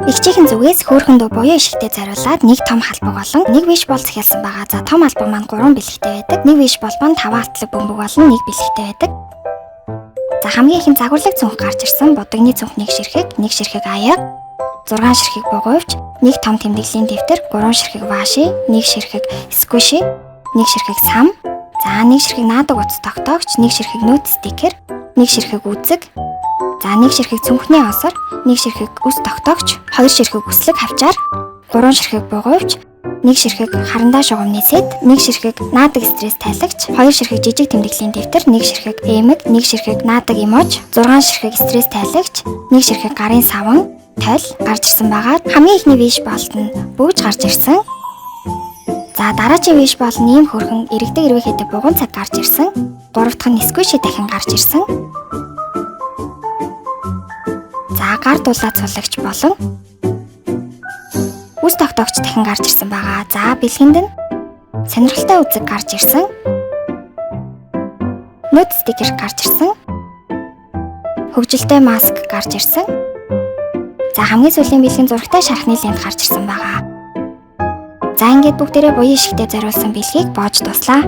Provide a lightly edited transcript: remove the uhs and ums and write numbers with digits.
Эгчийнхэн зүгээс хөөрхөн дүү буюу ишигтэй зориулаад нэг том халбаг болон нэг wish ball захиалсан байгаа. За, том халбаг маань 3 бэлэгтэй байдаг. Нэг wish ball маань 5 алтлаг бөмбөг болон нэг бэлэгтэй байдаг. За, хамгийн ихэнд загварлаг цүнх гарч ирсэн. Будагны цүнх нэг ширхэг, нэг ширхэг аяга, 6 ширхэг бугуйвч, нэг том тэмдэглэлийн дэвтэр, 3 ширхэг washi, нэг ширхэг squishy, нэг ширхэг сам, за, нэг ширхэг наадаг утас тогтоогч, нэг ширхэг note sticker, нэг ширхэг үзэг, за, нэг ширхэг цүнхний осор, нэг ширхэг үс тогтоогч, хоёр ширхэг үслэг хавчаар, гурван ширхэг бугуйвч, нэг ширхэг харандаа шугамны set, нэг ширхэг наадаг стресс тайлагч, хоёр ширхэг жижиг тэмдэглэлийн дэвтэр, нэг ширхэг эмэг, нэг ширхэг наадаг emoji, 6 ширхэг стресс тайлагч, нэг ширхэг гарын саван, тойл гарч ирсэн байгаа. Хамгийн эхний wish ball-д нь бөгж гарч ирсэн. За, дараагийн wish ball нь ийм хөөрхөн эргэдэг эрвээхээтэй бугуйн цаг гарч ирсэн. Гурав дахь нь squishy дахин гарч ирсэн. За, гар дулаа цулагч болон үс тогтоогч дахин гарч ирсэн байгаа. За, бэлгэнд нь сонирхолтой үзэг гарч ирсэн. Note sticker гарч ирсэн. Хөгжилтэй маск гарч ирсэн. За, хамгийн сүүлийн бэлгэн зурагтай шархны лент гарч ирсэн байгаа. За, ингээд бүгдээрээ буян ишигтэй зориулсан бэлгийг боож дууслаа.